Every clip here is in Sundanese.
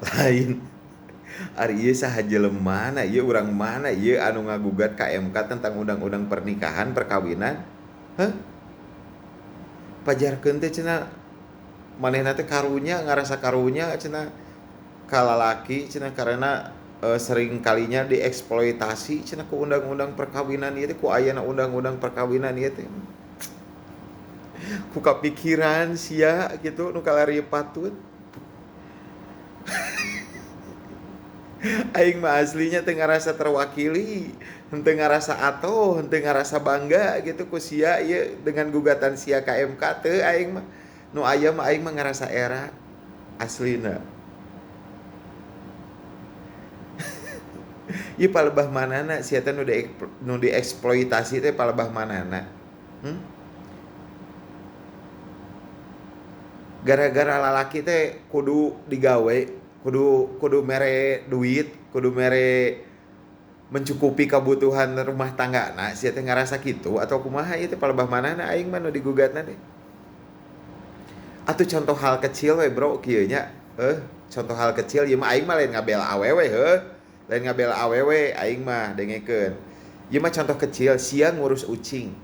Lain ari ieu saha jelemana ieu urang mana ieu anu ngagugat ka MK tentang undang-undang pernikahan perkawinan? Hah? Pajarkeun teh cenah manehna teh karunya ngarasa karunya cenah ka lalaki cenah karena sering kalinya dieksploitasi cenah ku undang-undang perkawinan ieu teh ku ayana undang-undang perkawinan ieu teh. Ku kapikiran sia gitu nu kalari patut. Aing mah aslinya teu ngarasa terwakili, henteu ngarasa atoh, henteu ngarasa bangga gitu ku sia ieu dengan gugatan sia ka MK teu aing mah. Nu aya mah aing mah ngarasa era aslina. Ieu palebah manana sia teh nu dieksploitasi teh palebah manana. Gara-gara lalaki teh kudu digawe, kudu mere duit, kudu mere mencukupi kebutuhan rumah tangga. Nah, sia teh ngarasa kitu atau kumaha ieu teh palebah manana aing mah nu digugatna teh. Atuh contoh hal kecil we bro kieu nya. Contoh hal kecil ieu mah aing mah lain ngabela awewe heuh. Lain ngabela awewe aing mah dengekeun. Ieu mah contoh kecil sia ngurus ucing.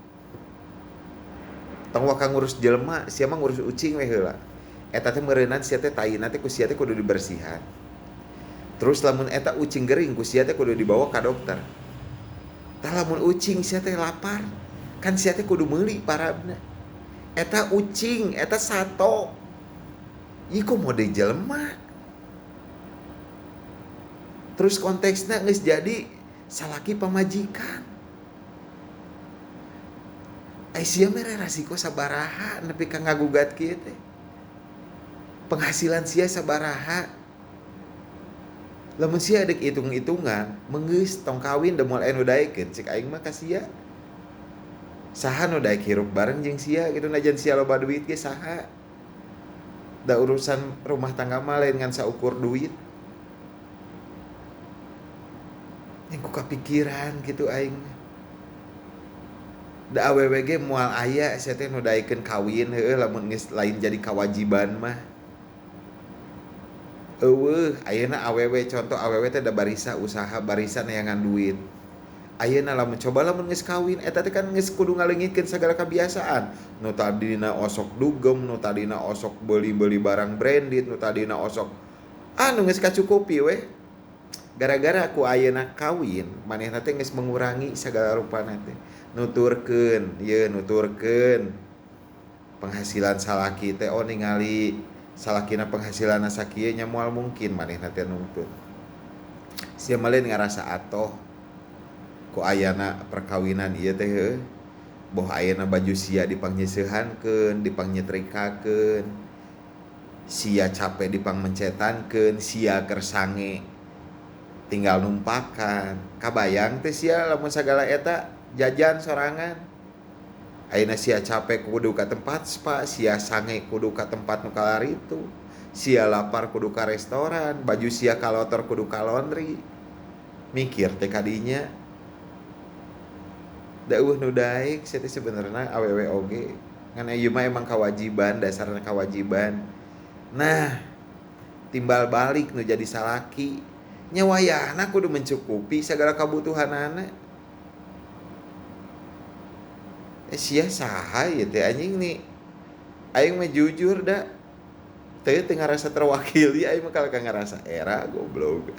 Tong waka ngurus jelema, sia mah ngurus ucing we heula. Eta teh meureunan sia teh taina teh ku sia teh kudu dibersihan. Terus lamun eta ucing gering ku sia teh kudu dibawa ka dokter. Tah lamun ucing sia teh lapar, kan sia teh kudu meuli parabna. Eta ucing, eta sato. Ieu komo deui jelema. Terus konteksna geus jadi salaki pamajikan. Ai sia mere rasiko sabaraha nepi ka ngagugat kieu teh. Penghasilan sia sabaraha. Lamun sia deuk hitung-hitungan, meunggeus tong kawin da moal aya nu daekeun cek aing mah ka sia. Saha nu daek hirup bareng jeung sia gitu najan sia loba duit ge saha. Da urusan rumah tangga mah lain ngan saukur duit. Yang ku kapikiran gitu aing. Da awewe ge moal aya sia teh nu daekeun kawin heueuh lamun geus lain jadi kawajiban mah. Eueuh ayeuna awewe contoh awewe teh da barisa usaha barisa neangan duit. Ayeuna lamun coba lamun geus kawin eta teh kan geus kudu ngaleungitkeun sagala kebiasaan. Nu tadina osok dugem, nu tadina osok beuli-beuli barang branded, nu tadina osok anu geus kacukupi weh. Gara-gara ku ayeuna kawin manehna teh geus mengurangi sagala rupana teh. Nuturkeun, ieu nuturkeun penghasilan salaki teh oh ningali salakina penghasilanna sakieu nya moal mungkin manehna teh nungtun. Sia mah lain ngarasa atoh ku ayana perkawinan ieu teh heuh. Boh ayeuna baju sia dipangnyeuseuhankeun, dipangnyietrikakeun. Sia capek dipangmencetankeun, sia keur sange tinggal numpakan. Kabayang teh sia lamun sagala eta jajan sorangan. Ayeuna sia capek kudu ka tempat spa, sia sange kudu ka tempat nu kalaritu, sia lapar kudu ka restoran, baju sia kalotor kudu ka laundry. Mikir teh kadinya. Da eueuh nu daek sia teh sebenarna awewe oge. Ngan ieu mah emang kewajiban, dasarna kewajiban. Nah, timbal balik nu jadi salaki. Nya wayahna kudu mencukupi sagala kabutuhanana. Sia saha ieu teh anjing nih. Aing mah jujur da. Teu teu ngarasa terwakili aing mah kalahka ngarasa era goblok.